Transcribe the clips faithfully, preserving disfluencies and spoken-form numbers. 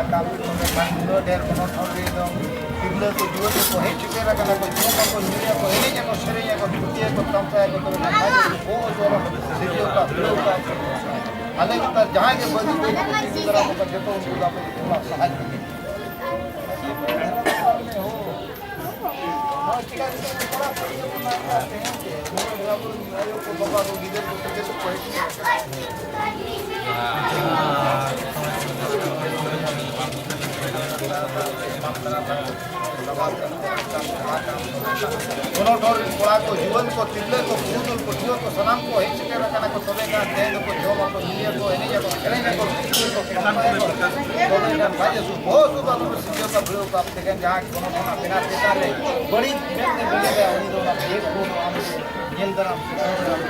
ᱠᱟᱹᱢᱤ ᱛᱚᱵᱮ ᱠᱷᱟᱱ ᱩᱱᱟᱹᱜ ᱰᱷᱮᱨ ᱜᱚᱱᱚᱴᱷᱚᱱ ᱨᱮ ᱫᱚ ᱛᱤᱨᱞᱟᱹ ᱠᱚ, ᱡᱩᱣᱟᱹᱱ ᱠᱚᱠᱚ ᱦᱮᱡ ᱥᱮᱴᱮᱨ ᱟᱠᱟᱱᱟ ᱠᱚ, ᱡᱚᱢ ᱟᱠᱚ, ᱧᱩᱭᱟᱠᱚ, ᱮᱱᱮᱡ ᱟᱠᱚ, ᱥᱮᱨᱮᱧ ᱟᱠᱚ, ᱛᱷᱩᱛᱤ ᱟᱠᱚ, ᱛᱟᱢᱥᱟ ᱟᱠᱚ, ᱛᱚᱵᱮ ᱠᱷᱟᱱ ᱵᱷᱟᱜᱮ ᱵᱚᱦᱩ ᱡᱳᱨ ᱥᱤᱨᱡᱟᱹᱣ ᱠᱟᱜ, ᱵᱷᱩᱞᱟᱹᱣ ᱠᱟᱜ᱾ ᱟᱞᱮ ᱱᱮᱛᱟᱨ ᱡᱟᱦᱟᱸᱭ ᱜᱮ ᱵᱟᱹᱜᱤ ᱵᱟᱹᱜᱤ ᱠᱚ ᱤᱫᱤ ᱫᱟᱨᱟᱢ ᱠᱚᱣᱟ, ᱡᱚᱛᱚ ᱩᱱᱠᱩ ᱫᱚ ᱟᱯᱮ ᱫᱚ ᱚᱱᱟ ᱥᱟᱦᱟᱡᱽ ᱛᱮᱜᱮ᱾ ᱜᱚᱱᱚᱴᱷᱚᱱ ᱨᱮᱱ ᱠᱚᱲᱟ ᱠᱚ, ᱡᱩᱣᱟᱹᱱ ᱠᱚ, ᱛᱤᱨᱞᱟᱹ ᱠᱚ, ᱯᱩᱨᱩᱫᱷᱩᱞ ᱯᱟᱹᱴᱷᱩᱣᱟᱹ ᱠᱚ, ᱥᱟᱱᱟᱢ ᱠᱚ ᱦᱮᱡ ᱥᱮᱴᱮᱨ ᱟᱠᱟᱱᱟ ᱠᱚ, ᱛᱚᱵᱮ ᱠᱷᱟᱱ ᱛᱮᱦᱮᱧ ᱫᱚᱠᱚ ᱡᱚᱢ ᱟᱠᱚ, ᱧᱩᱭᱟᱠᱚ, ᱮᱱᱮᱡ ᱟᱠᱚ, ᱥᱮᱨᱮᱧ ᱟᱠᱚ, ᱛᱚᱵᱮ ᱠᱷᱟᱱ ᱵᱷᱟᱜᱮ ᱥᱩᱠ, ᱵᱚᱦᱚᱜ ᱥᱩᱠ ᱟᱞᱚ ᱯᱮ ᱥᱤᱨᱡᱟᱹᱣ ᱠᱟᱜ, ᱵᱷᱤᱲᱟᱹᱣ ᱠᱟᱜ ᱛᱮᱜᱮ ᱡᱟᱦᱟᱸ ᱜᱚᱱᱚᱴᱷᱚᱱ ᱵᱮᱱᱟᱣ ᱪᱮᱛᱟᱱ ᱨᱮ ᱵᱟᱹᱲᱤᱡ ᱢᱮᱫ ᱛᱮ ᱵᱮᱸᱜᱮᱫ ᱟᱭ, ᱩᱱᱤ ᱫᱚ ᱚᱱᱟ ᱵᱷᱮᱫ ᱠᱚ ᱟᱢ ᱧᱮᱞ ᱫᱟᱨᱟᱢ ᱥᱮ ᱥᱚᱡᱷᱮ ᱫᱟᱨᱟᱢ᱾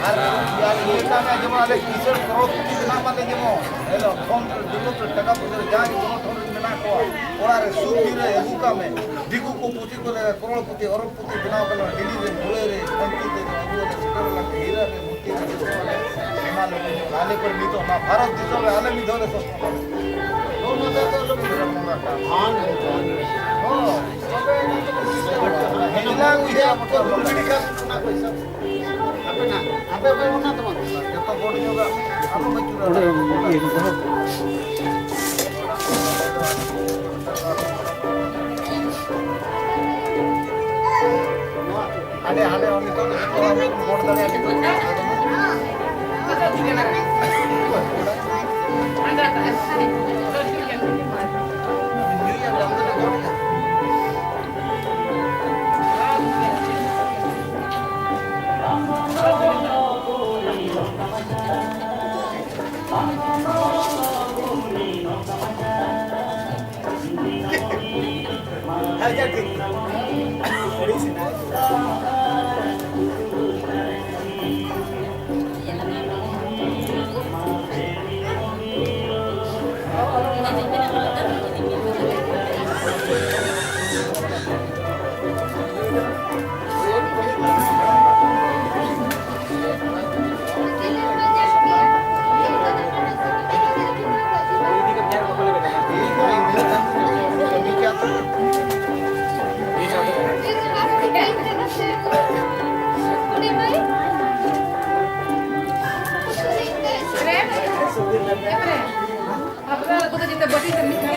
ᱟᱨ ᱤᱭᱟᱹ ᱠᱟᱜ ᱢᱮ, ᱡᱮᱢᱚᱱ ᱟᱞᱮ ᱠᱤᱥᱟᱹᱬ ᱠᱨᱳᱲ ᱯᱚᱛᱤ ᱵᱮᱱᱟᱣ ᱢᱟᱞᱮ ᱡᱮᱢᱚᱱ, ᱦᱮᱞᱳ, ᱯᱷᱳᱱ ᱨᱮ ᱫᱩᱞᱟᱹᱲ ᱨᱮ ᱴᱟᱠᱟ ᱯᱚᱭᱥᱟ ᱨᱮ ᱡᱟᱦᱟᱸᱭ ᱜᱮ ᱜᱚᱱᱚᱴᱷᱚᱱ ᱨᱮ ᱢᱮᱱᱟᱜ ᱠᱚᱣᱟ, ᱚᱲᱟᱜ ᱨᱮ ᱥᱩᱠ ᱫᱤᱱ ᱨᱮ ᱟᱹᱜᱩ ᱠᱟᱜ ᱢᱮ᱾ ᱫᱤᱠᱩ ᱠᱚ ᱯᱩᱛᱷᱤ ᱠᱚᱨᱮ ᱠᱨᱳᱲ ᱯᱚᱛᱤ, ᱚᱨᱚᱵ ᱯᱚᱛᱤ ᱵᱮᱱᱟᱣ ᱠᱟᱱᱟ, ᱰᱤᱞᱤ ᱨᱮ, ᱢᱩᱢᱵᱟᱭ ᱨᱮ, ᱠᱟᱱᱯᱩᱨ ᱨᱮ, ᱟᱵᱚ ᱚᱸᱰᱮ ᱥᱮᱴᱮᱨ ᱞᱟᱹᱜᱤᱫ ᱦᱤᱨᱟᱹ ᱨᱮ, ᱢᱩᱨᱛᱤ ᱨᱮ, ᱡᱚᱛᱚ ᱨᱮ, ᱟᱭᱢᱟ ᱞᱮᱠᱟ ᱧᱚᱜ᱾ ᱟᱞᱮ ᱠᱚᱨᱮ ᱱᱤᱛᱚᱜ ᱚᱱᱟ ᱵᱷᱟᱨᱚᱛ ᱫᱤᱥᱚᱢ ᱨᱮ ᱟᱞᱮ ᱢᱤᱫ ᱫᱷᱟᱣ ᱞᱮ ᱥᱚᱥᱛᱟ ᱠᱟᱱᱟ᱾ ᱱᱚᱜᱼᱚ ᱱᱚᱣᱟ ᱫᱚ ᱟᱞᱚ ᱵᱚᱱ ᱵᱚᱸᱜᱟ ᱠᱟᱜᱼᱟ᱾ ᱦᱳᱭ᱾ ᱛᱚᱵᱮ ᱮᱱᱟᱝ ᱫᱚ ᱵᱚᱱ ᱵᱩᱡᱷᱟᱹᱣᱟ᱾ ᱦᱮᱡ ᱞᱮᱱ ᱜᱮᱭᱟ ᱠᱚ, ᱵᱚᱱ ᱜᱤᱰᱤ ᱠᱟᱜ ᱚᱱᱟ ᱠᱚ ᱦᱤᱥᱟᱹᱵ᱾ ᱦᱟᱯᱮ ᱱᱟ, ᱦᱟᱯᱮ, ᱦᱟᱯᱮ, ᱚᱱᱟ ᱫᱚ ᱵᱟᱝ᱾ ᱡᱚᱛᱚ ᱵᱚᱰ ᱧᱚᱜᱟᱜ ᱟᱞᱚ ᱵᱟᱹᱪᱩᱜᱼᱟ᱾ ᱚᱸᱰᱮ ᱤᱭᱟᱹ ᱠᱚ ᱫᱚᱦᱚ᱾ ᱦᱟᱸᱰᱮ, ᱦᱟᱸᱰᱮ, ᱩᱱᱤ ᱫᱚ ᱡᱚᱛᱚ ᱦᱚᱲ ᱵᱚᱱ ᱵᱚᱰ ᱫᱟᱲᱮᱭᱟᱜᱼᱟ᱾ ᱵᱟᱹᱴᱤ ᱛᱮ ᱢᱤᱫ ᱫᱷᱟᱣ